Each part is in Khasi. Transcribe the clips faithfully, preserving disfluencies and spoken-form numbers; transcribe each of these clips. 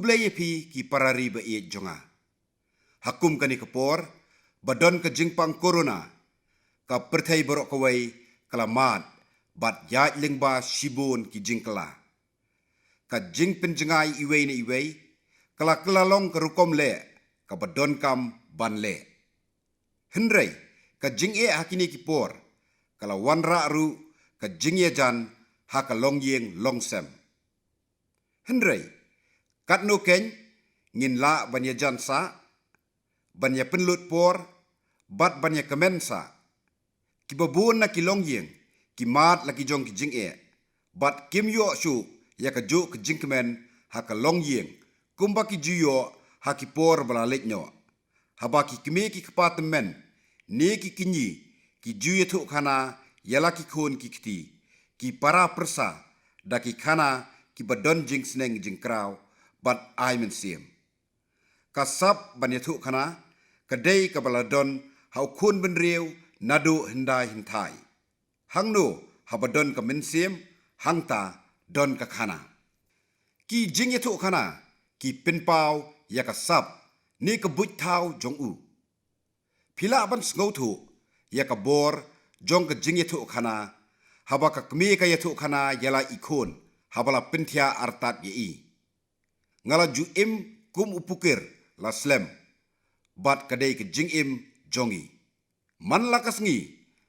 Khublei ïa phi ki para ri ba ïeit jong nga. Ha kum kane ka por ba don ka jingpang corona, ka pyrthei baroh kawei ka la mad bad ïaid lyngba shibun ki jingkylla. Ka jingpynjngai iwei na iwei ka la kylla long ka rukom leh kaba donkam ban leh. Hynrei ka jingeh ha kine ki por ka la wanrah ruh ka jingïajan ha ka longïing longsem. Hynrei katno keiñ ngin lah ban ïajan sah, ban ïapynlut por bad ban ïakmen sah? Kiba bun na ki longïing ki mad la ki jong ki jingeh bad kim ïoh shuh ïa kajuh ka jingkmen ha ka longïing kumba ki ju ïoh ha ki por ba la leit noh. Haba ki kmie ki kpa tymmen ne ki kñi ki ju ïathuh khana ïa la ki khun ki kti, ki para pyrsa da ki khana kiba don jingsneng jingkraw bad ai mynsiem. Ka sap ban ïathuh khana ka dei kaba la don ha u khun bynriew naduh hyndai hynthai. Hangno haba don ka mynsiem, hangta don ka khana. Ki jingïathuh khana ki pynpaw ïa ka sap ne ka buit thaw jong u. Phi lah ban sngewthuh ïa ka bor jong ka jingïathuh khana haba ka kmie ka ïathuh khana ïa la i khun haba la pynthiah artat ïa i. Nga la ju im kum u pukir la slem bad ka dei ka jingim jong i. Man la ka sngi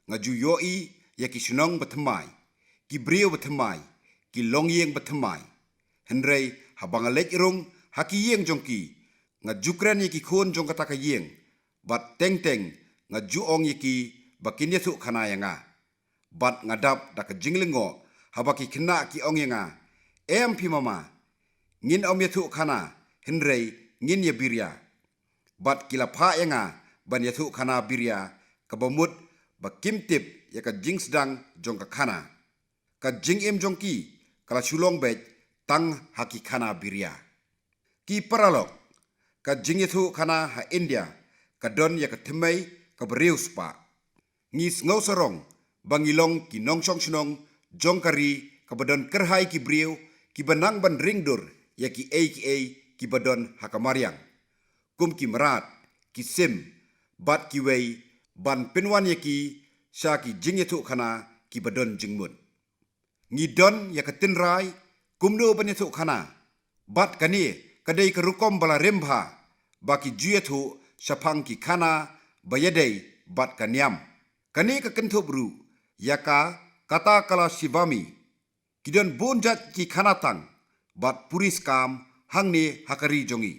nga ju ïohi ïa ki shnong ba thymmai, ki briew ba thymmai, ki longïing ba thymmai. Hynrei haba nga leit rung ha ki ïing jong ki, nga ju kren ïa ki khun jong kata ka ïing bad teng teng nga ju ong ïa ki ba kin ïathuh khana ïa nga. Bad nga dap da ka jinglyngngoh haba ki khynnah ki ong ïa nga, em phi mama, ngin ym ïathuh khana hynrei ngin ïa biria. Bad ki la phah ïa nga ban ïathuh khana biria kaba mut ba kim tip ïa ka jingsdang jong ka khana. Ka jingim jong ki ka la shu long beit tang ha ki khana biria. Ki paralok, ka jingïathuh khana ha India ka don ïa ka thymmei kaba riewspah. Ngi sngew sarong ba ngi long ki nongshong shnong jong ka ri kaba don kyrhai ki briew kiba nang ban ring dur ïa kiei kiei kiba don ha ka mariang, kum ki mrad, ki sim bad kiwei, ban pynwan ïa ki sha ki jingïathuh khana kiba don jingmut. Ngi don ïa ka tynrai kumno ban ïathuh khana. Bad kane ka dei ka rukom ba la rim bha ba ki ju ïathuh shaphang ki khana ba ïadei bad ka niam. Kane ka kynthup ruh ïa ka Kathakala Shivami. Ki don bun jait ki khana tang bad puriskam hangne ha ka ri jong ngi.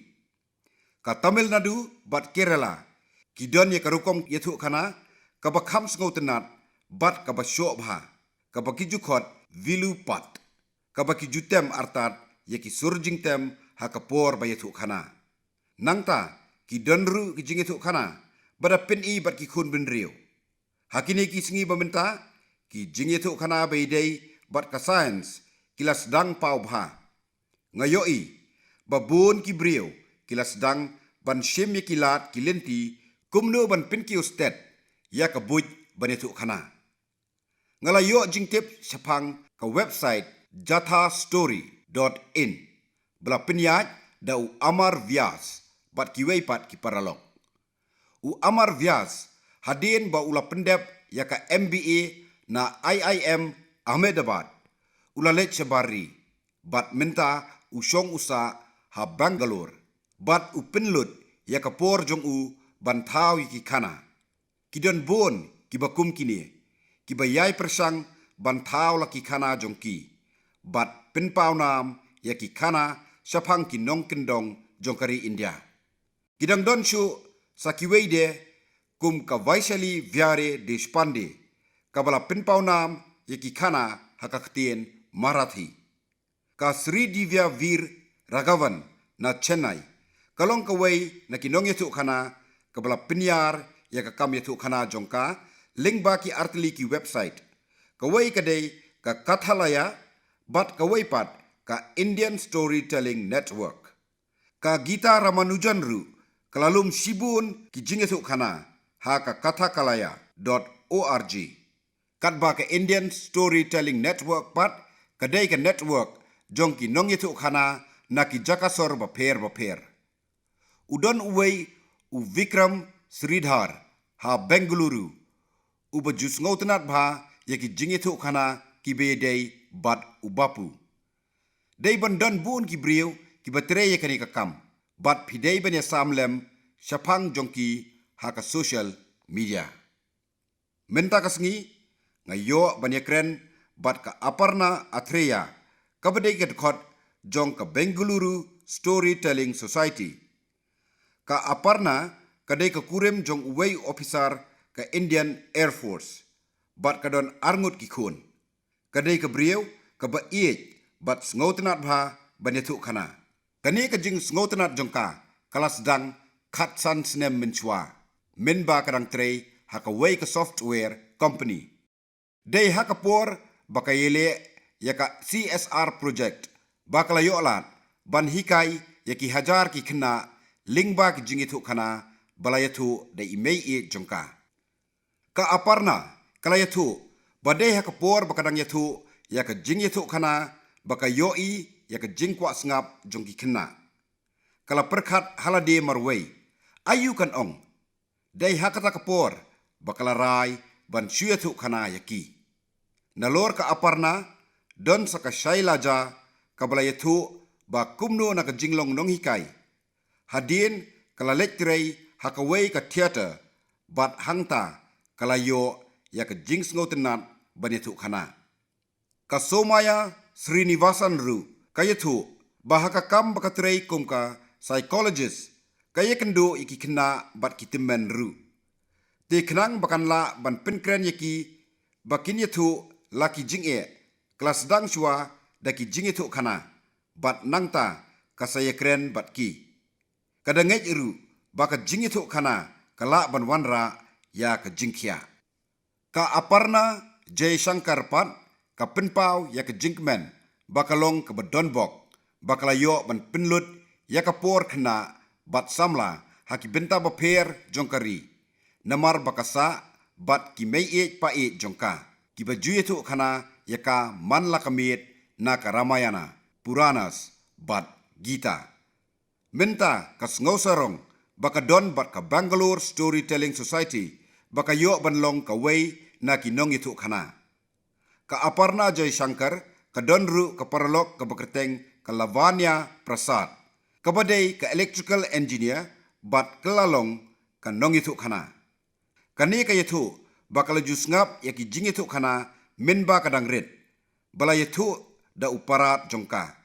Ka Tamil Nadu bad Kerala ki don ïa ka rukom ïathuh khana kaba kham sngewtynnat bad kaba shoh bha, kaba ki ju khot Villu Paathu, kaba ki ju tem artat ïa ki sur jingtem ha ka por ba ïathuh khana. Nangta ki don ruh ki jingïathuh khana ba da pyni bad ki khun bynriew. Ha kine ki sngi ba mynta, ki jingïathuh khana ba ïadei bad ka science ki la sdang paw bha. Nga ïohi ba bun ki briew ki la sdang ban shim ïa ki lad ki lynti kumno ban pynkiew stet ïa ka buit ban ïathuh khana. Nga la ïoh jingtip shaphang ka website jatha story dot in ba la pynïaid da u Amar Vyas bad kiwei pat ki paralok. U Amar Vyas, hadien ba u la pyndep ïa ka M B A na I I M Ahmedabad, u la leit shabar ri bad mynta u shong u sah ha Bangalore bad u pynlut ïa ka por jong u ban thaw ïa ki khana. Ki don bun kiba kum kine kiba ïai pyrshang ban thaw la ki khana jong ki bad pynpaw nam ïa ki khana shaphang ki nongkyndong jong ka ri India. Ki dang don shuh sa kiwei de kum ka Vaishali Vyare Deshpande kaba la pynpaw nam ïa ki khana ha ka ktien Marathi. Ka Sri Divya Veer Raghavan na Chennai ka long kawei na ki nongïathuh khana kaba la pynïar ïa ka kam ïathuh khana jong ka lyngba ki artylli ki website. Kawei ka dei ka Kathalaya bad kawei pat ka Indian Storytelling Network. Ka Geeta Ramanujan ruh ka la lum shibun ki jingïathuh khana ha ka kathakalaya dot org. Katba ka Indian Storytelling Network pat ka dei ka network jong ki nongïathuh khana na ki jaka sor bapher bapher. U don uwei u Vikram Sridhar ha Bengaluru, uba ju sngewtynnat bha ïa ki jingïathuhkhana kiba ïadei bad u Bapu. Dei ban don bun ki briew kiba trei ïa kane ka kam, bad phi dei ban ïasam lem shaphang jong ki ha ka social media. Mynta ka sngi nga ïoh ban ïakren bad ka Aparna Athreya, kaba dei ka dkhot jong ka Bengaluru Storytelling Society. Ka Aparna ka dei ka kurim jong uwei u ophisar ka Indian Air Force, bad ka don arngut ki khun. Ka dei ka briew kaba ïeit bad sngewtynnat bha ban ïathuhkhana. Kane ka jingsngewtynnat jong ka ka la sdang khatsan snem mynshuwa, mynba ka dang trei ha kawei ka software company. Dei ha ka por ba ka ïaleh ïa ka C S R project ba ka la ïoh lad ban hikai ïa ki hajar ki khynnah lyngba ki jingïathuhkhana ba la ïathuh da i meiieit jong ka. Ka Aparna ka la ïathuh ba dei ha ka por ba ka dang ïathuh ïa ka jingïathuhkhana ba ka ïohi ïa ka jingkwah sngap jong ki khynnah. Ka la pyrkhat ha lade marwei, aïu kan ong. Dei ha kata ka por ba ka la rai ban shu ïathuhkhana ïa ki. Nalor ka Aparna don sa ka Shailaja, kaba la ïathuh ba kumno na ka jinglong nonghikai. Hadien ka la leit trei ha kawei ka theater, bad hangta ka la ïoh ïa ka jingsngewtynnat ban ïathuhkhana. Ka Somaya Srinivasan ruh ka ïathuh ba ha ka kam ba ka trei kum ka psychologist, ka ïakynduh ïa ki khynnah bad ki tymmen ruh. Te khnang ba kan lah ban pynkren ïa ki ba kin ïathuh la ki jingeh, ka la sdang shuwa da ki jingïathuhkhana, bad nangta ka sa ïakren bad ki. Ka da ngeit ruh ba ka jingïathuhkhana ka lah ban wanrah ïa ka jingkhiah. Ka Aparna Jaishankar pat ka pynpaw ïa ka jingkmen ba ka long kaba donbok ba ka la ïoh ban pynlut ïa ka por khynnah bad samla ha ki bynta bapher jong ka ri. Namar ba ka sah bad ki meiieit paieid jong ka, kiba ju ïathuhkhana ïa ka man la ka miet na ka Ramayana, Puranas bad Gita. Mynta ka sngewsarong ba ka don bad ka Bangalore Storytelling Society ba ka ïoh ban long kawei na ki nongïathuhkhana. Ka Aparna Jaishankar ka don ruh ka paralok kaba kyrteng ka Lavanya Prasad, kaba dei ka electrical engineer bad ka la long ka nongïathuhkhana. Kane ka ïathuh ba ka la ju sngap ïa ki jingïathuhkhana mynba ka dang rit, ba la ïathuh da u parad jong ka.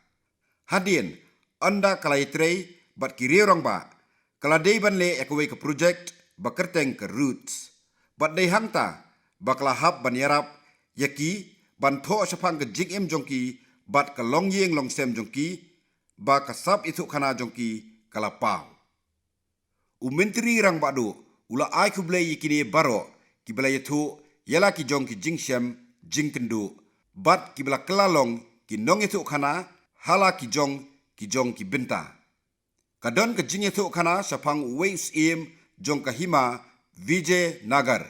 Hadien, ynda ka la ïatrei bad ki riew rangbah, ka la dei ban leh ïa kawei ka project ba kyrteng ka Roots. Bad dei hangta ba ka la hap ban ïarap ïa ki ban thoh shaphang ka jingim jong ki bad ka longïing longsem jong ki, ba ka sap ïathuhkhana jong ki ka la paw. U Myntri Rangbah Duh u la ai khublei ïa kine baroh kiba la ïathuh ïa la ki jong ki jingshem jingkynduh, bad kiba la kylla long ki nongïathuhkhana ha la ki jong ki jong ki bynta. Ka don ka jingïathuhkhana shaphang uwei u syiem jong ka hima Vijaynagar,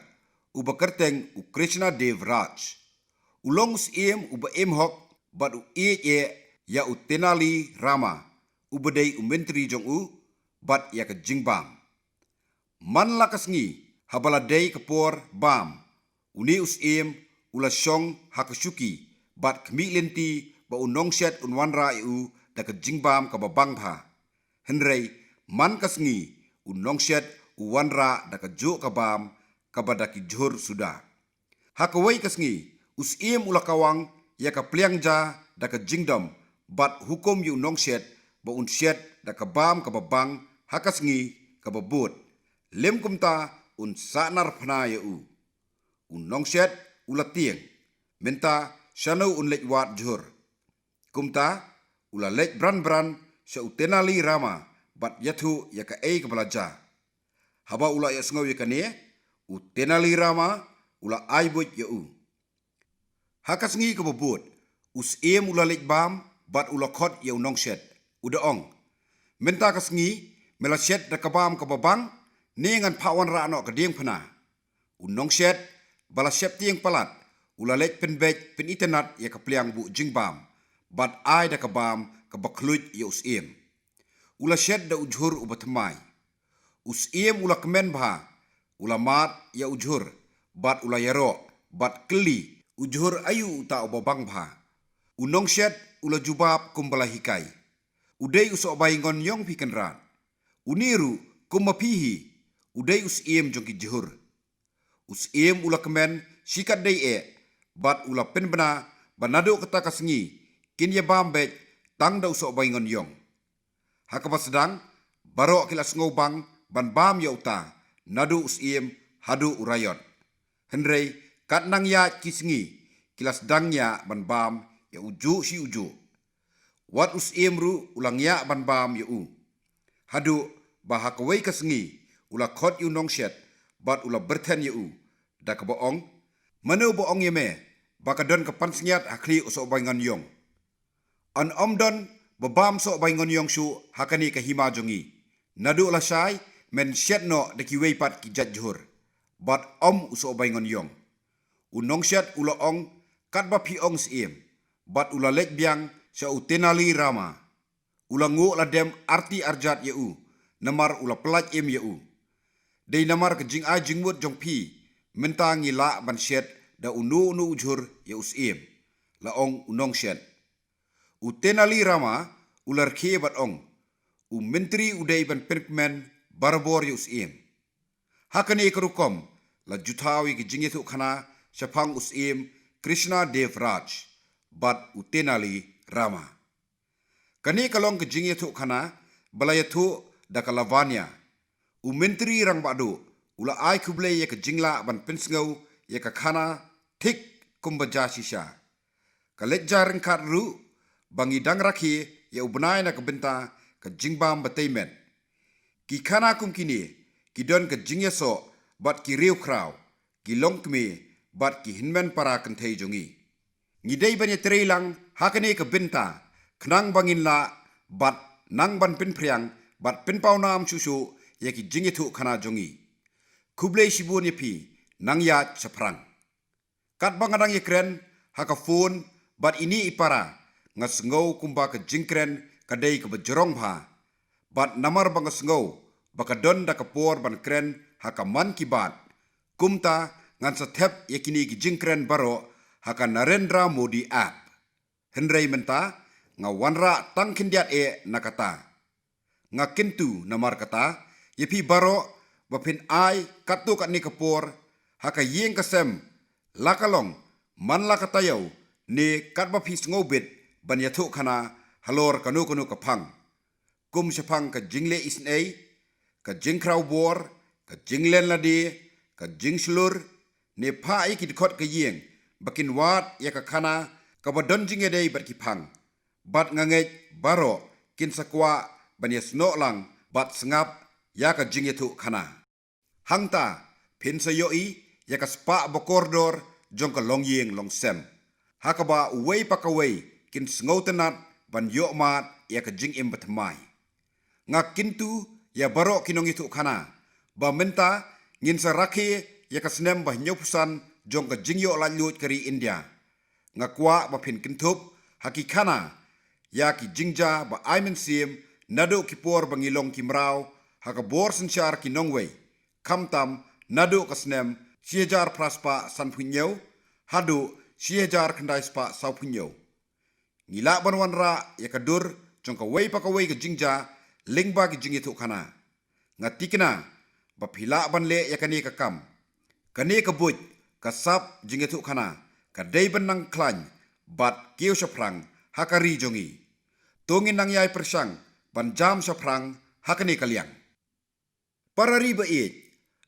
uba kyrteng u Krishna Dev Raj. U long u syiem uba im hok bad u ïeit eh ïa u Tenali Rama, uba dei u myntri jong u, bad ïa ka jingbam. Man la ka sngi, haba la dei ka por bam, une u syiem u la shong ha ka shuki bad khmih lynti ba u nongshet un wanrah ïa u da ka jingbam kaba bang bha. Hynrei man ka sngi u nongshet u wanrah da ka juh ka bam kaba da ki jhur suda. Ha kawei ka sngi u syiem u la kawang ïa ka pliang ja da ka jingdom bad hukum ïa u nongshet ba un shet da ka bam kaba bang ha ka sngi kaba bud. Lym kumta un sahnarphna ïa u. U nongshet u la tieng. Mynta shano un leit wad jhur? Kumta u la leit bran bran sha u Tenali Rama bad ïathuh ïa kaei kaba la jia. Haba u la ïohsngew ïa kane, u Tenali Rama u la ai buit ïa u. Ha ka sngi kaba bud u syiem u la leit bam bad u la khot ïa u nongshet. U da ong, mynta ka sngi me la shet da ka bam kaba bang, ne ngan phah wanrah noh ka diengphna? U nongshet ba la sheptieng palat u la leit pynbeit pynitynnad ïa ka pliang buh jingbam bad ai da ka bam kaba khluit ïa u syiem. U la shet da u jhur uba thymmai. U syiem u la kmen bha, u la mad ïa u jhur, bad u la ïaroh, bad kylli, u jhur aïu uta uba bang bha. U nongshet u la jubab kumba la hikai. U dei u sohbai ngonyong phi kynrad. Une ruh kum ma phi hi, u dei u syiem jong ki jhur. U syiem u la kmen shikatdei eh, bad u la pynbna ba naduh kata ka sngi, kin ïa bam beit tang da u sohbai ngonyong. Ha kaba sdang, baroh ki la sngewbang ban bam ïa uta, naduh u syiem haduh u raiot. Hynrei, kat nang ïaid ki sngi, ki la sdang ïa ban bam ïa ujuh shi ujuh. Wat u syiem ruh u la ngiah ban bam ïa u. Haduh ba ha kawei ka sngi, u la khot ïa u nongshet, bad u la byrthen ïa u, da kaba ong, mano ba ong ïa me ba ka don ka pansngiat ha khlieh u sohbai ngonyong? Yn ym don ba bam sohbai ngonyong shuh ha kane ka hima jong ngi. Naduh lashai men shet noh da kiwei pat ki jait jhur, bad ym u sohbai ngonyong. U nongshet u la ong, katba phi ong syiem, bad u la leit biang sha u Tenali Rama. U la nguh la dem arti arjat ïa u, namar u la pyllait im ïa u. Dei namar ka jingai jingmut jong phi, mynta ngi lah ban shet da uno uno u jhur ïa u syiem, la ong u nongshet. U Tenali Rama u la rkhie bad ong, u myntri u dei ban pynkmen barabor ïa u syiem. Ha kane ka rukom, la ju thaw ïa ki jingïathuhkhana shaphang u syiem Krishna Dev Raj bad u Tenali Rama. Kane ka long ka jingïathuhkhana ba la ïathuh da ka Lavanya. U Myntri Rangbah Duh u la ai khublei ïa ka jinglah ban pynsngew ïa ka khana thik kumba jia shisha. Ka leit jia ryngkat ruh ba ngi dang rakhe ïa u bnai na ka bynta ka jingbam ba tei met. Ki khana kum kine ki don ka jingïasoh bad ki riewkhraw, ki longkmie bad ki hynmen para kynthei jong ngi. Ngi dei ban ïatrei lang ha kane ka bynta khnang ba ngin lah bad nang ban pynphriang bad pynpawnam shuh shuh ïa ki jingïathuhkhana jong ngi. Khublei shibun ïa phi, nang ïaid shaphrang. Katba nga dang ïakren ha ka phone bad ine i para, nga sngew kumba ka jingkren ka dei kaba jrong bha. Bad namar ba nga sngew ba ka don da ka por ban kren ha ka Mann Ki Baat, kumta ngan sa thep ïa kine ki jingkren baroh ha ka Narendra Modi app. Hynrei mynta nga wanrah tang khyndiat eh na kata. Nga kyntu namar kata ïa phi baroh ba phin ai katto katne ka por ha ka ïing ka sem, la ka long man la ka taïew ne katba phi sngewbit ban ïathuhkhana halor kano kano ka phang, kum shaphang ka jingleh isynei, ka jingkhraw bor, ka jinglen lade, ka jingshlur, ne phah ïa ki dkhot ka ïing ba kin wad ïa ka khana kaba don jingïadei bad ki phang. Bad nga ngeit baroh kin sa kwah ban ïasnoh lang bad sngap ïa ka jingïathuhkhana. Hangta phin sa ïohi ïa ka spah ba kordor jong ka longïing longsem, ha kaba uwei pa kawei kin sngewtynnat ban ïohmad ïa ka jingim bathymmai. Nga kyntu ïa baroh ki nongïathuhkhana ba mynta ngin sa rakhe ïa ka snem ba hynñiewphew san jong ka jingïoh laitluid ka ri India. Nga kwah ba phin kynthup ha ki khana ïa ki jingjia ba ai mynsiem naduh ki por ba ngi long ki mraw ha ka bor synshar ki nongwei, khamtam naduh ka snem shi hajar phra spah sanphew hynñiew haduh shi hajar khyndai spah sawphew hynñiew. Ngi lah ban wanrah ïa ka dur jong kawei pa kawei ka jingjia lyngba ki jingïathuhkhana. Nga thikna ba phi lah ban leh ïa kane ka kam. Kane ka buit ka sap jingïathuhkhana ka dei ban nang khlaiñ bad kiew shaphrang ha ka ri jong ngi. To ngin nang ïai pyrshang ban jam shaphrang ha kane ka liang. Para ri ba ïeit,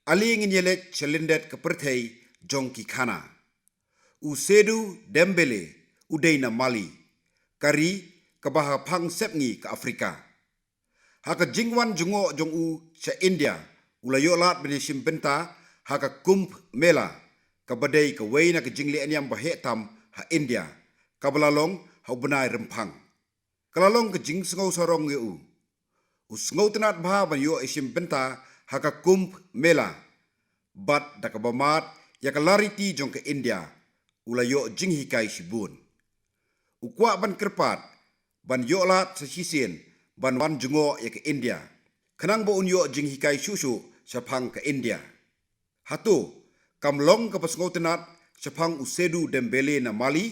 ale ngin ïaleit sha lyndet ka pyrthei jong ki khana. U Sedu Dembele u dei na Mali, ka ri kaba ha phang sepngi ka Afrika. Ha ka jingwan jngoh jong u sha India, u la ïoh lad ban ïashim bynta ha ka Kumbh Mela, kaba dei kawei na ka jingleh niam ba heh tam ha India, kaba la long ha u bnai Rymphang. Ka la long ka jingsngew sarong ïa u. U sngewtynnat bha ban ïoh ïashim bynta ha ka Kumbh Mela. Bad da kaba mad ïa ka lariti jong ka India, u la ïoh jinghikai shibun. U kwah ban kyrpad ban ïoh lad sa shisien ban wan jngoh ïa ka India, khnang ba un ïoh jinghikai shuh shuh shaphang ka India. Hato kam long kaba sngewtynnad shaphang u Sedu Dembele na Mali?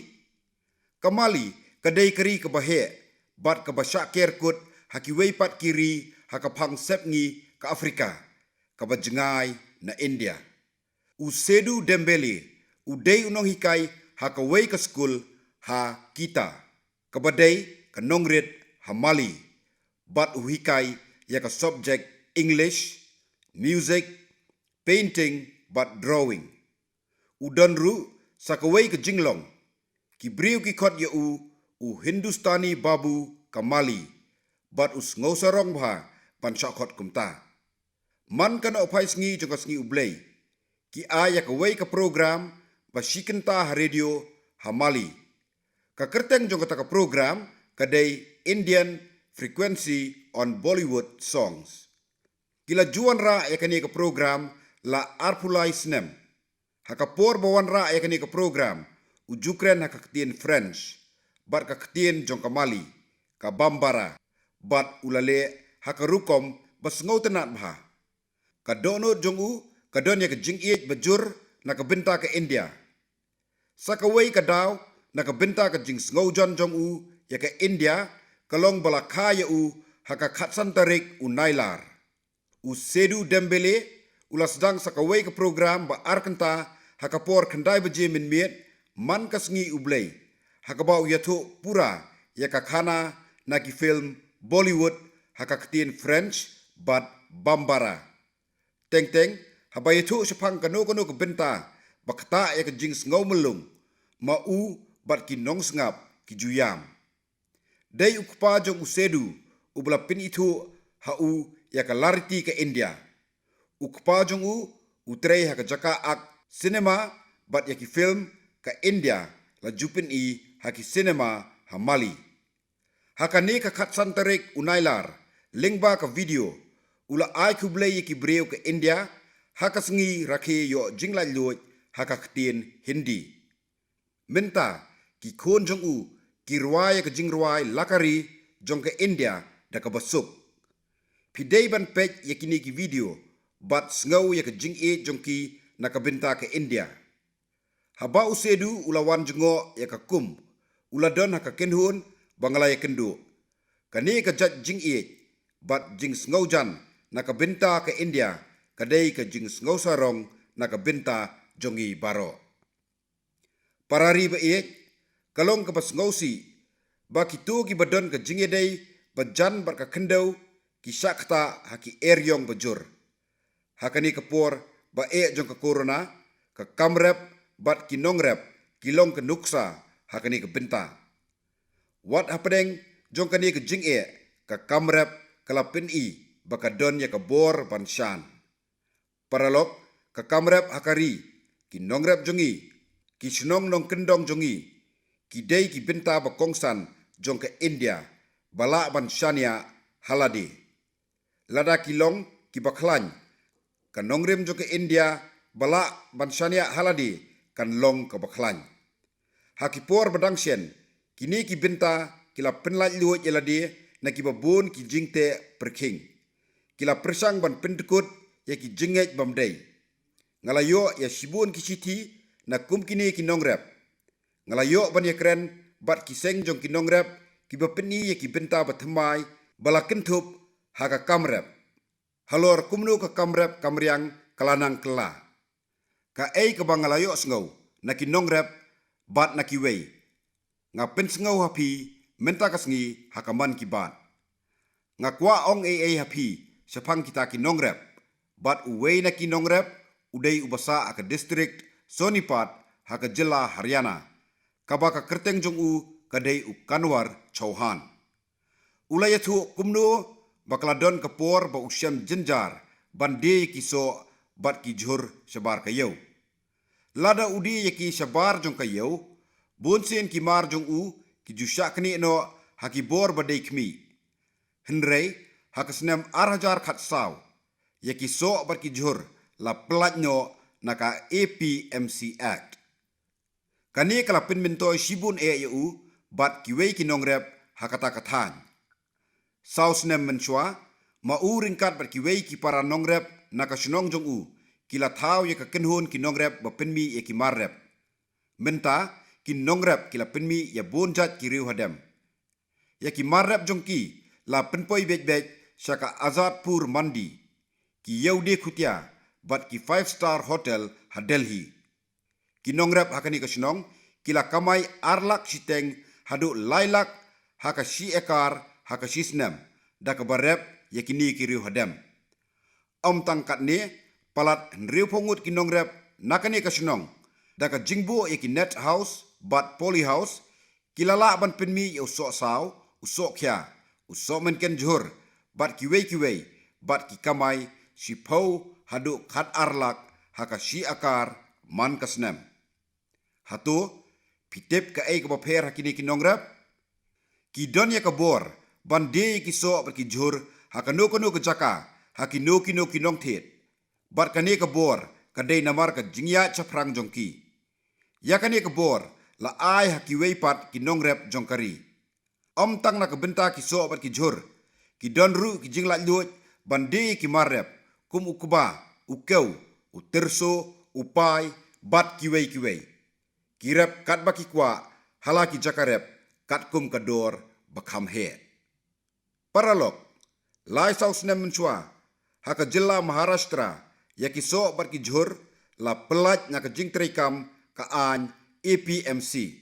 Ka Mali ka dei ka ri kaba heh bad kaba shah ker kut ha kiwei pat ki ri ha ka phang sepngi ka Afrika kaba jngai na India. U Sedu Dembele u dei u nonghikai ha kawei ka skul ha Kita, kaba dei ka nongrit ha Mali, bad u hikai ïa ka subject English, music, painting bad drawing. U don ruh sa kawei ka jinglong. Ki briew ki khot ïa u u Hindustani Babu ka Mali, bad u sngewsarong bha ban shah khot kumta. Man ka nohphai sngi jong ka Sngi U Blei, ki ai ïa kawei ka program ba shi kynta ha radio ha Mali. Ka kyrteng jong kata ka program ka dei Indian Frequency on Bollywood Songs. Ki la ju wanrah ïa kane ka program la arphew lai snem. Ha ka por ba wanrah ïa kane ka program, u ju kren ha ka ktien French bad ka ktien jong ka Mali, ka Bambara, bad u la leh ha ka rukom ba sngewtynnad bha. Ka dohnud jong u ka don ïa ka jingïeit ba jur na ka bynta ka India. Sa kawei ka daw na ka bynta ka jingsngewjan jong u ïa ka India ka long ba la kha ïa u ha ka khatsan tarik u Nailar. U Sedu Dembele u la sdang sa kawei ka program ba ar kynta ha ka por khyndai baje mynmiet man ka Sngi U Blei, ha kaba u ïathuh pura ïa ka khana na ki film Bollywood ha ka ktien French bad Bambara. Teng teng, haba ïathuh shaphang kano kano ka bynta ba ktah ïa ka jingsngew myllung, ma u bad ki nongsngap ki ju ïam. Dei u kpa jong u Sedu uba la pynithuh ha u ïa ka lariti ka India. U kpa jong u u trei ha ka jaka ak cinema bad ïa ki film ka India la ju pyni ha ki cinema ha Mali. Ha kane ka khatsan tarik u Nailar, lyngba ka video, u la ai khublei ïa ki briew ka India ha ka sngi rakhe ïoh jinglaitluid ha ka ktien Hindi. Mynta, ki khun jong u ki rwai ïa ka jingrwai La Ka Ri jong ka India da kaba suk. Phi dei ban peit ïa kine ki video bad sngew ïa ka jingïeit jong ki na ka bynta ka India. Haba u Sedu u la wan jngoh ïa ka Kumbh, u la don ha ka kynhun ba nga la ïakynduh. Kane ka jait jingïeit bad jingsngewjan na ka bynta ka India ka dei ka jingsngewsarong na ka bynta jong ngi baroh. Para ri ba ïeit, ka long kaba sngewsih ba kito kiba don ka jingïadei ba jan bad ka khyndew ki shah ktah ha ki eriong ba jur. Ha kane ka por ba eh jong ka corona, ka kam rep bad ki nongrep ki long ka nuksa ha kane ka bynta. Wat hapdeng jong kane ka jingeh, ka kam rep ka la pyni ba ka don ïa ka bor ban shan. Paralok, ka kam rep ha ka ri, ki nongrep jong ngi, ki shnong nongkyndong jong ngi, ki dei ki bynta ba kongsan jong ka India ba lah ban shaniah ha lade. Lada ki long kiba khlaiñ, ka nongrim jong ka India ba lah ban shaniah ha lade kan long kaba khlaiñ. Ha ki por ba dang shen, kine ki bynta ki la pynlaitluid ïa lade na kiba bun ki jingteh pyrkhing. Ki la pyrshang ban pyndkut ïa ki jingngeit bym dei. Nga la ïoh ïa shibun ki shithi na kum kine ki nongrep. Nga la ïoh ban ïakren bad ki seng jong ki nongrep kiba pyni ïa ki bynta ba thymmai ba la kynthup ha ka kam rep. Halor kumno ka kam rep kam riang ka la nang kylla. Kaei kaba nga la ïohsngew na ki nongrep bad na kiwei, nga pynsngew ha phi mynta ka sngi ha ka Mann Ki Baat. Nga kwah ong ei ei ha phi shaphang kita ki nongrep, bad uwei na ki nongrep u dei uba sah ha ka district Sonipat ha ka jylla Haryana, kaba ka kyrteng jong u ka dei u Kanwar Chauhan. U la ïathuh kumno ba ka la don ka por ba u shem jynjar ban die ïa ki soh bad ki jhur shabar ka ïew. Lada u die ïa ki shabar jong ka ïew, bunsien ki mar jong u ki ju shah knieh noh ha ki bor ba dei khmih. Hynrei ha ka snem ar hajar khatsaw, ïa ki soh bad ki jhur la pyllait noh na ka A P M C Act. Kane ka la pynmyntoi shibun eh ïa u bad kiwei ki nongrep ha kata ka thaiñ. Saw snem mynshuwa, ma u ryngkat bad kiwei ki para nongrep na ka shnong jong u, ki la thaw ïa ka kynhun ki nongrep ba pynmih ïa ki mar rep. Mynta, ki nongrep ki la pynmih ïa bun jait ki riew hadem. Ïa ki mar rep jong ki la pynpoi beit beit sha ka Azadpur Mandi, ki ïew die khutia bad ki five star hotel ha Delhi. Ki nongrep ha kane ka shnong ki la kamai ar lak shiteng haduh lai lak ha ka shi ekar ha ka shi snem, da kaba rep ïa kine ki riew hadem. Ym tang katne, palat hynriewphew ngut ki nongrep na kane ka shnong, da ka jingbuh ïa ki net house bad poly house, ki la lah ban pynmih ïa u soh saw, u soh khia, u soh mynken jhur, bad kiwei kiwei, bad ki kamai shiphew haduh khat ar lak ha ka shi ekar man ka snem. Hato phi tip kaei kaba pher ha kine ki nongrep? Ki don ïa ka bor ban die ïa ki soh bad ki jhur ha kano kano ka jaka, ha kino kino ki nongthied. Bad kane ka bor ka dei namar ka jingïaid shaphrang jong ki. Ïa kane ka bor la ai ha kiwei pat ki nongrep jong ka ri. Ym tang na ka bynta ki soh bad ki jhur, ki don ruh ki jinglaitluid ban die ïa ki mar rep, kum u kba, u kew, u tyrso, u pai, bad kiwei kiwei. Ki rep katba ki kwah ha la ki jaka rep, katkum ka dor ba kham heh. Paralok, lai saw snem mynshuwa, ha ka jylla Maharashtra, ïa ki soh bad ki jhur la pyllait na ka jingtreikam ka aiñ A P M C.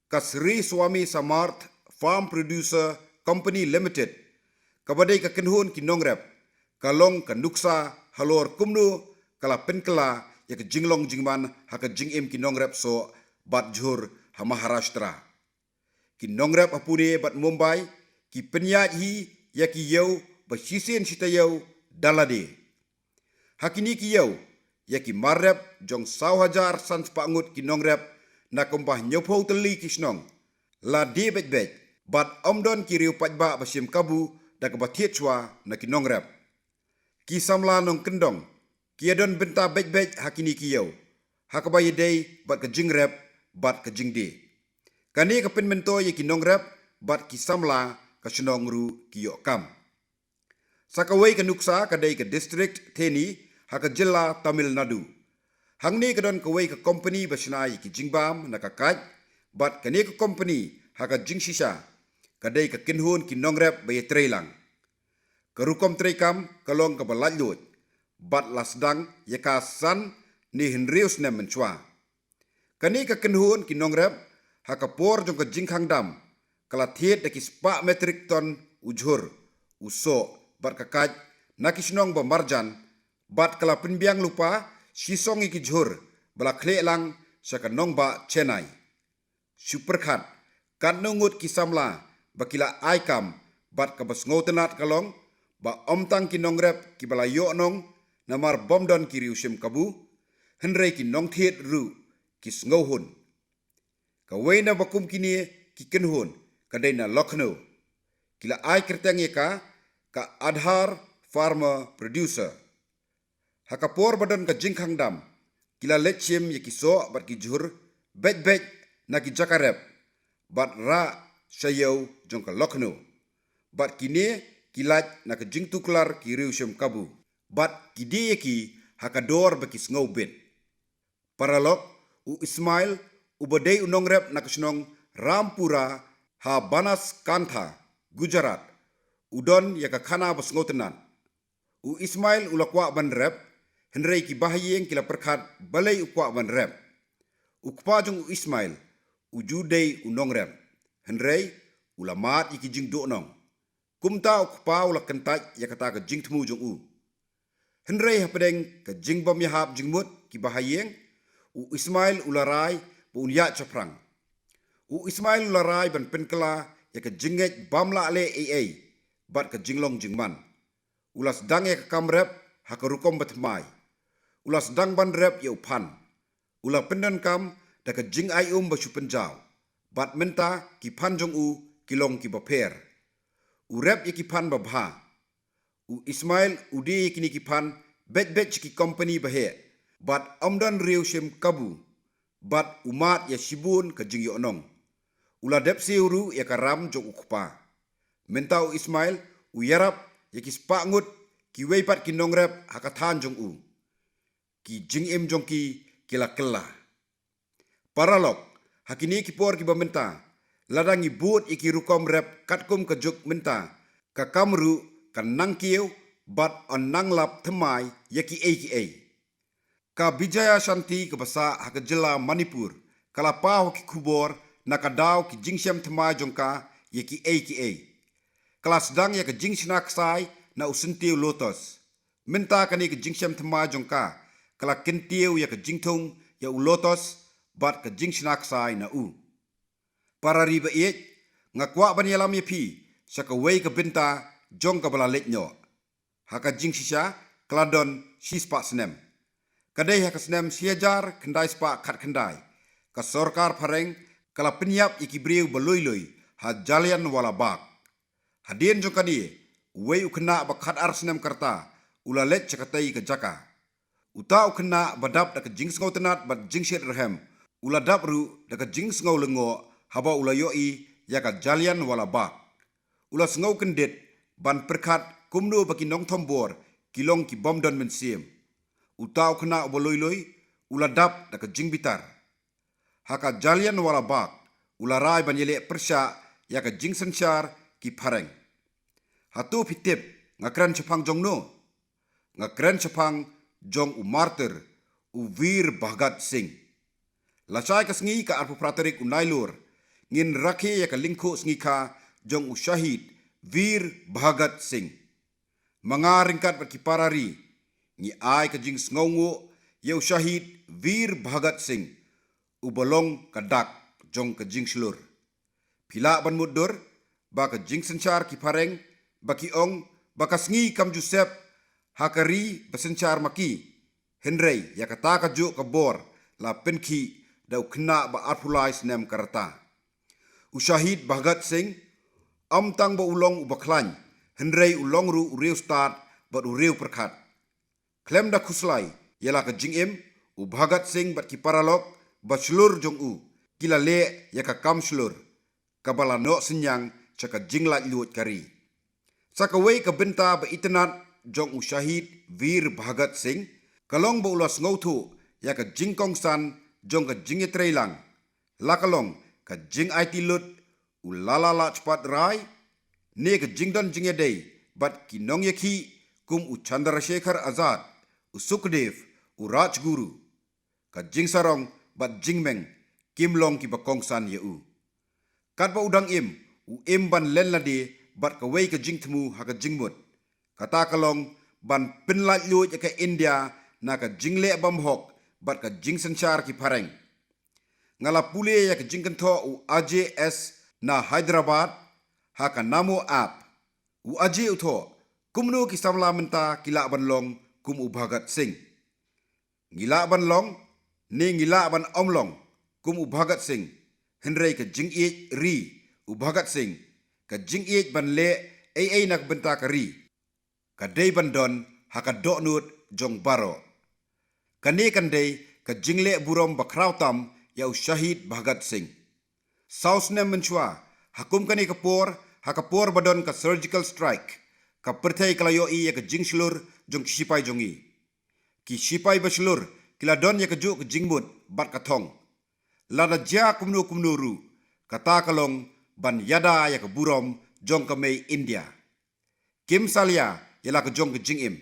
Ka Sri Swami Samarth Farm Producer Company Limited, kaba dei ka kynhun ki nongrep, ka long ka nuksa halor kumno ka la pynkylla ïa ka jinglong jingman ha ka jingim ki nongrep soh bad jhur ha Maharashtra. Ki nongrep ha Pune bad Mumbai ki pynïaid hi ïa ki ïew ba shisien shitaïew da lade. Ha kine ki ïew, ïa ki mar rep jong saw hajar san spah ngut ki nongrep na kumba hynñiewphew tylli ki shnong la die beit beit, bad ym don ki riew paidbah ba shim kabu da kaba thied shuwa na ki nongrep. Ki samla nongkyndong ki ïadon bynta beit beit ha kine ki ïew, ha kaba ïadei bad ka jingrep bad ka jingdie. Kane ka pynmyntoi ïa ki nongrep bad ki samla ka shnong ruh ki ïoh kam. Sa kawei ka nuksa ka dei ka district Theni ha ka jylla Tamil Nadu. Hangne ka don kawei ka kompani ba shna ïa ki jingbam na ka kait, bad kane ka kompani ha ka jingshisha ka dei ka kynhun ki nongrep ba ïatreilang. Ka rukom treikam ka long kaba laitluid, bad la sdang ïa ka san ne hynriew snem mynshuwa. Kane ka kynhun ki nongrep, ha ka por jong ka jingkhang dam, ka la thied da ki spah metrik ton u jhur, u soh, bad ka kait na ki shnong ba marjan, bad ka la pynbiang lypa shisong ïa ki jhur ba la khlieh lang sha ka nongbah Chennai. Shu pyrkhat katno ngut ki samla ba ki la ai kam, bad kaba sngewtynnat ka long ba ym tang ki nongrep kiba la ïoh nong namar bym don ki riew shim kabu, hynrei ki nongthied ruh ki sngewhun. Kawei na ba kum kine ki kynhun ka dei na Lucknow. Ki la ai kyrteng ïa ka, ka Aadhaar Farmer Producer. Ha ka por ba don ka jingkhang dam, ki la leit shim ïa ki soh bad ki jhur beit beit na ki jaka rep, bad rah sha ïew jong ka Lucknow. Bad kine ki lait na ka jingtuklar ki riew shim kabu, bad ki die ïa ki ha ka dor ba ki sngew bit. Paralok, u Ismail, uba dei u nongrep na ka shnong Rampura ha Banaskantha, Gujarat, u don ïa ka khana ba sngewtynnat. U Ismail u la kwah ban rep, hynrei ki bahaïing ki la pyrkhat balei u kwah ban rep. U kpa jong u Ismail u ju dei u nongrep, hynrei u la mad ïa ki jingduhnong. Kumta u kpa u la kyntait ïa kata ka jingthmu jong u. Hynrei hapdeng ka jingbym ïahap jingmut ki bahaïing, u Ismail u la rai ba un ïaid shaphrang. U Ismail u la rai ban pynkylla ïa ka jingngeit bym lah leh ei ei bad ka jinglong jingman. U la sdang ïa ka kam rep ha ka rukom ba thymmai. U la sdang ban rep ïa u phan. U la pyndonkam da ka jingai um ba shu pynjaw. Bad mynta ki phan jong u ki long kiba pher. U rep ïa ki phan babha. U Ismail u die ïa kine ki phan beit beit sha ki kompani ba heh, bad ym don riew shim kabu, bad u mad ïa shibun ka jingïohnong. U la dep siew ruh ïa ka ram jong u kpa. Mynta u Ismael u ïarap ïa ki spah ngut kiwei pat ki nongrep ha ka thaiñ jong u. Ki jingim jong ki ki la kylla. Paralok, ha kine ki por kiba mynta, lada ngi bud ïa ki rukom rep katkum ka juk mynta, ka kam ruh kan nang kiew bad yn nang lap thymmai ïa kiei kiei. Ka Vijaya Shanti kaba sah ha ka jylla Manipur ka la paw ha ki khubor na ka daw ki jingshem thymmai jong ka ïa kiei kiei. Ka la sdang ïa ka jingshna ksai na u syntiew lotus. Mynta kane ka jingshem thymmai jong ka ka la kyntiew ïa ka jingthung ïa u lotus bad ka jingshna ksai na u. Para ri ba ïeit, nga kwah ban ïalam ïa phi sha kawei ka bynta jong kaba la leit noh. Ha ka jingshisha ka la don shispah snem. Ka dei ha ka snem shihajar khyndai spah khatkhyndai, ka sorkar phareng ka la pynïap ïa ki briew ba lui lui ha Jallianwala Bagh. Hadien jong kane, uwei u khynnah ba khatar snem ka rta u la leit sha katei ka jaka. Uta u khynnah ba dap da ka jingsngewtynnat bad jingshit rhem, u la dap ruh da ka jingsngew lyngngoh haba u la ïohi ïa ka Jallianwala Bagh. U la sngew kyndit ban pyrkhat kumno ba ki nongthombor ki long ki bym don mynsiem. Uta u khynnah uba lui lui u la dap da ka jingbitar. Ha ka Jallianwala Bagh u la rai ban ïaleh pyrshah ïa ka jingsynshar ki phareng. Hato phi tip nga kren shaphang jong no? Nga kren shaphang jong u martyr, u Veer Bhagat Singh. Lashai ka sngi ka arphew phra tarik u Nailur, ngin rakhe ïa ka lyngkhuh sngi kha jong u Shahid Veer Bhagat Singh. Ma nga ryngkat bad ki para ri, ngi ai ka jingsngewnguh ïa u Shahid Veer Bhagat Singh, uba long ka dak jong ka jingshlur. Phi lah ban mutdur ba ka jingsynshar ki phareng ba ki ong ba ka sngi kam ju sep ha ka ri ba synshar ma ki. Hynrei ïa kata kajuh ka bor la pynkhih da u khynnah ba arphew lai snem ka rta. U Shahid Bhagat Singh, ym tang ba u long uba khlaiñ, hynrei u long ruh u riewstad bad u riewpyrkhat. Khlem da khuslai ïa la ka jingim, u Bhagat Singh bad ki paralok ba shlur jong u ki la leh ïa ka kam shlur kaba la noh synñiang sha ka jinglaitluid ka ri. Sa kawei ka bynta ba itynnad jong u Shahid Veer Bhagat Singh ka long ba u la sngewthuh ïa ka jingkongsan jong ka jingïatreilang, la ka long ka jingaiti lut u Lala Lajpat Rai, ne ka jingdon jingïadei bad ki nongïakhih kum u Chandrashekhar Azad, u Sukhdev, u Rajguru. Ka jingsarong bad jingmeng kim long kiba kongsan ïa u. Katba u dang im, u im ban len lade bad kawei ka jingthmu ha ka jingmut. Kata ka long ban pynlaitluid ïa ka India na ka jingleh bym hok bad ka jingsynshar ki phareng. Nga la pule ïa ka jingkynthoh u Ajay S na Hyderabad ha ka Namo app. U Ajay u thoh kumno ki samla mynta ki lah ban long kum u Bhagat Singh. Ngi lah ban long ne ngi lah ban ym long kum u Bhagat Singh, hynrei ka jingïeit ri u Bhagat Singh, ka jingïeit ban leh ei ei na ka bynta ka ri, ka dei ban don ha ka dohnud jong baroh. Kane kan dei ka jingleh burom ba khraw tam ïa u Shahid Bhagat Singh. Saw snem mynshuwa, ha kum kane ka por, ha ka por ba don ka surgical strike, ka pyrthei ka la ïohi ïa ka jingshlur jong ki shipai jong ngi. Ki shipai ba shlur ki la don ïa kajuh ka jingmut bad ka thong. Lada jia kumno kumno ruh, kata ka long ban ïada ïa ka burom jong ka mei India. Kim salia ïa la ka jong ka jingim.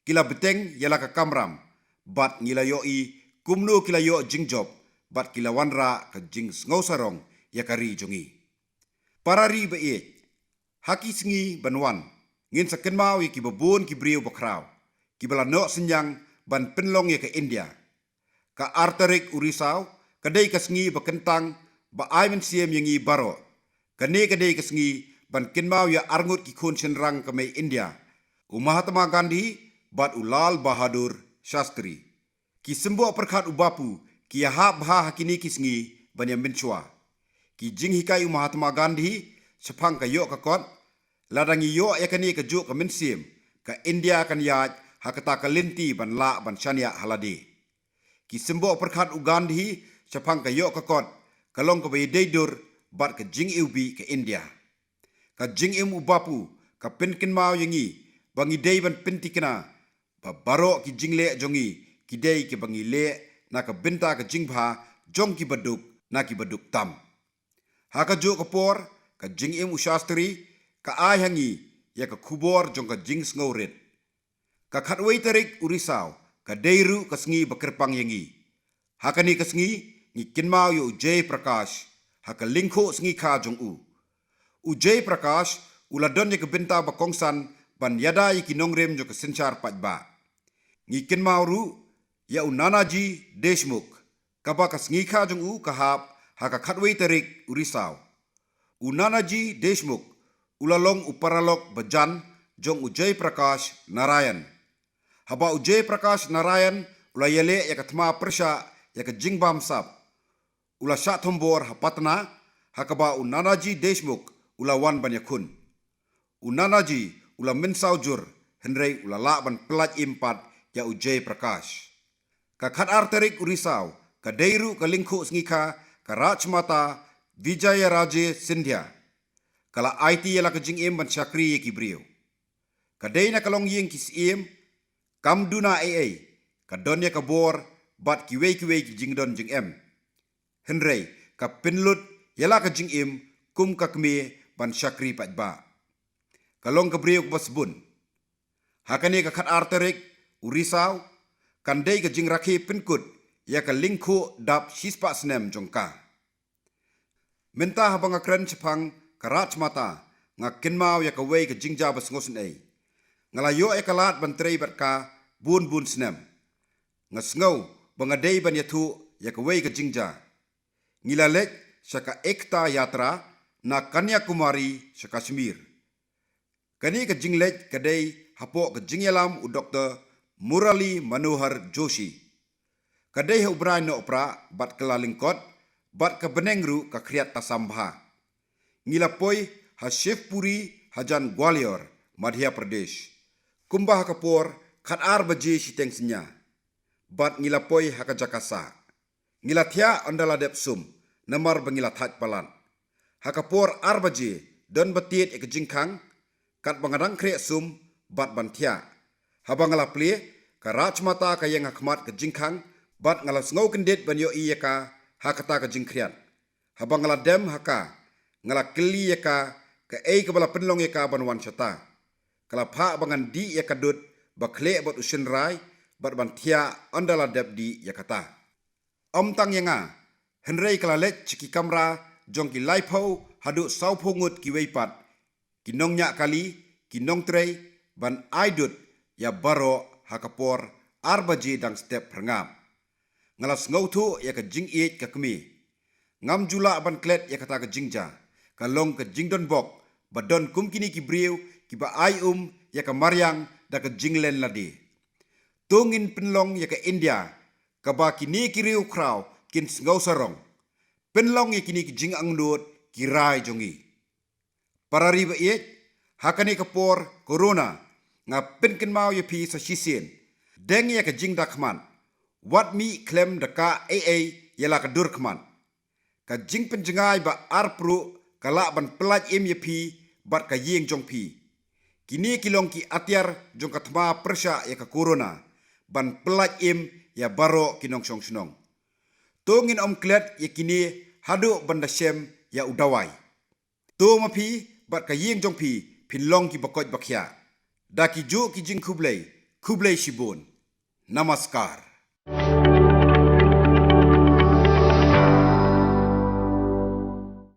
Ki la bteng ïa la ka kamram bad ngi la ïohi kumno ki la ïoh jingjop bad ki la wanrah ka jingsngewsarong ïa ka ri jong ngi. Para ri ba ïeit, ha ki sngi ban wan, ngin sa kynmaw ïa kiba bun ki briew ba khraw kiba la noh synñiang ban pynlong ïa ka India. Ka ar tarik u Risaw ka dei ka sngi ba kyntang ba ai mynsiem ïa ngi baroh. Kane ka dei ka sngi ban kynmaw ïa arngut ki khun shynrang ka mei India, u Mahatma Gandhi bad u Lal Bahadur Shastri. Ki symboh pyrkhat u Bapu ki ïahap bha ha kine ki sngi ban ïa mynshuwa. Ki jinghikai u Mahatma Gandhi shaphang ka ïoh ka kot, lada ngi ïoh ïa kane kajuh ka mynsiem, ka India kan ïaid ha kata ka lynti ban lah ban shaniah ha lade. Ki symboh pyrkhat u Gandhi shaphang ka ïoh ka kot ka long kaba ïadei dur bad ka jingiwbih ka India. Ka jingim u Bapu ka pynkynmaw ïa ngi ba ngi dei ban pyntikna ba baroh ki jingleh jong ngi ki dei kiba ngi leh na ka bynta ka jingbha jong kiba duk na kiba duk tam. Ha kajuh ka por, ka jingim u Shastri ka ai ha ngi ïa ka khubor jong ka jingsngewrit. Ka khatwei tarik u Risaw ka dei ruh ka sngi ba kyrpang ïa ngi. Ha kane ka sngi ngi kynmaw ïa u Jai Prakash ha ka lyngkhuh sngikha jong u. U Jai Prakash u la don ïa ka bynta ba kongsan ban ïada ïa ki nongrim jong ka synshar paidbah. Ngi kynmaw ruh ïa u Nanaji Deshmukh, kaba ka sngikha jong u ka hap ha ka khatwei tarik u Risaw. U Nanaji Deshmukh u la long u paralok bajan jong u Jai Prakash Narayan. Haba u Jai Prakash Narayan u la ïaleh ïa ka thma pyrshah ïa ka jingbam sap, u la shah thombor ha Patna, ha kaba u Nanaji Deshmukh u la wan ban ïakhun. U Nanaji u la mynsaw jur, hynrei u la lah ban pyllait im pat ïa u Jai Prakash. Ka khatar tarik u Risaw ka dei ruh ka lyngkhuh sngikha ka Rajmata Vijayaraje Scindia. Ka la aiti ïa la ka jingim ban shakri ïa ki briew. Ka dei na ka longïing ki syiem, kam duna ei ei, ka don ïa ka bor bad kiwei kiwei ki jingdon jingem. Hynrei ka pynlut ïa la ka jingim kum ka kmie ban shakri paidbah. Ka long ka briew kaba sbun. Ha kane ka khatar tarik u Risaw kan dei ka jingrakhe pynkut ïa ka lyngkhuh dap shispah snem jong ka. Mynta haba nga kren shaphang ka Rajmata, nga kynmaw ïa kawei ka jingjia ba sngewsynei. Nga la ïoh ïa ka lad ban trei bad ka bun bun snem. Nga sngew ba nga dei ban ïathuh ïa kawei ka jingjia. Ngi la leit sha ka Ekta Yatra na Kanyakumari sha Kashmir. Kane ka jingleit ka dei hapoh ka jingïalam u Doktor Murali Manohar Joshi. Ka dei ha u bnai Nohprah bad ka la lyngkot bad ka bneng ruh ka khriat tasam bha. Ngi la poi ha Shivpuri hajan Gwalior, Madhya Pradesh, kumba ha ka por khatar baje shiteng synñia. Bad ngi la poi ha ka jaka sah. Ngi la thiah ynda la dep sum, namar ba ngi la thait palat. Ha ka por ar baje, don ba tied ïa ka jingkhang, katba nga dang khreh sum bad ban thiah. Haba nga la plie, ka Rajmata ka ïeng ha khmat ka jingkhang, bad nga la sngew kyndit ban ïohi ïa ka ha kata ka jingkhriat. Haba nga la dem ha ka, nga la kylli ïa ka kaei kaba la pynlong ïa ka ban wan shata. Ka la phah ba ngan dih ïa ka dud ba khleh bad u shynrai bad ban thiah ynda la dep dih ïa kata. Ym tang ïa nga, hynrei ka la leit sha ki kamra jong ki laiphew haduh sawphew ngut kiwei pat, ki nongñiah kali, ki nongtrei, ban ai dud ïa baroh ha ka por ar baje dang step phyrngap. Nga la sngewthuh ïa ka jingïeit ka kmie. Ngam ju lah ban klet ïa kata ka jingjia. Ka long ka jingdonbok ba don kum kine ki briew kiba ai um ïa ka mariang da ka jinglen lade. To ngin pynlong ïa ka India kaba kine ki riewkhraw kin sngew sarong. Pynlong ïa kine ki jingangnud ki rai jong ngi. Para ri ba ïeit, ha kane ka por Corona, nga pynkynmaw ïa phi sa shisien. Deng ïa ka jingdakhmat. Wat mih khlem da kah ei ei ïa la ka dur khmat. Ka jingpynjngai ba arpruh ka lah ban pyllait im ïa phi bad ka ïing jong phi. Kine ki long ki atiar jong ka thma pyrshah ïa ka Corona ban pyllait im ïa baroh ki nongshong shnong. To ngin ym klet ïa kine haduh ban da shem ïa u dawai. To ma phi bad ka ïing jong phi phin long kiba koit ba khiah. Da kijuh ki jingkhublei, khublei shibun. Namaskar.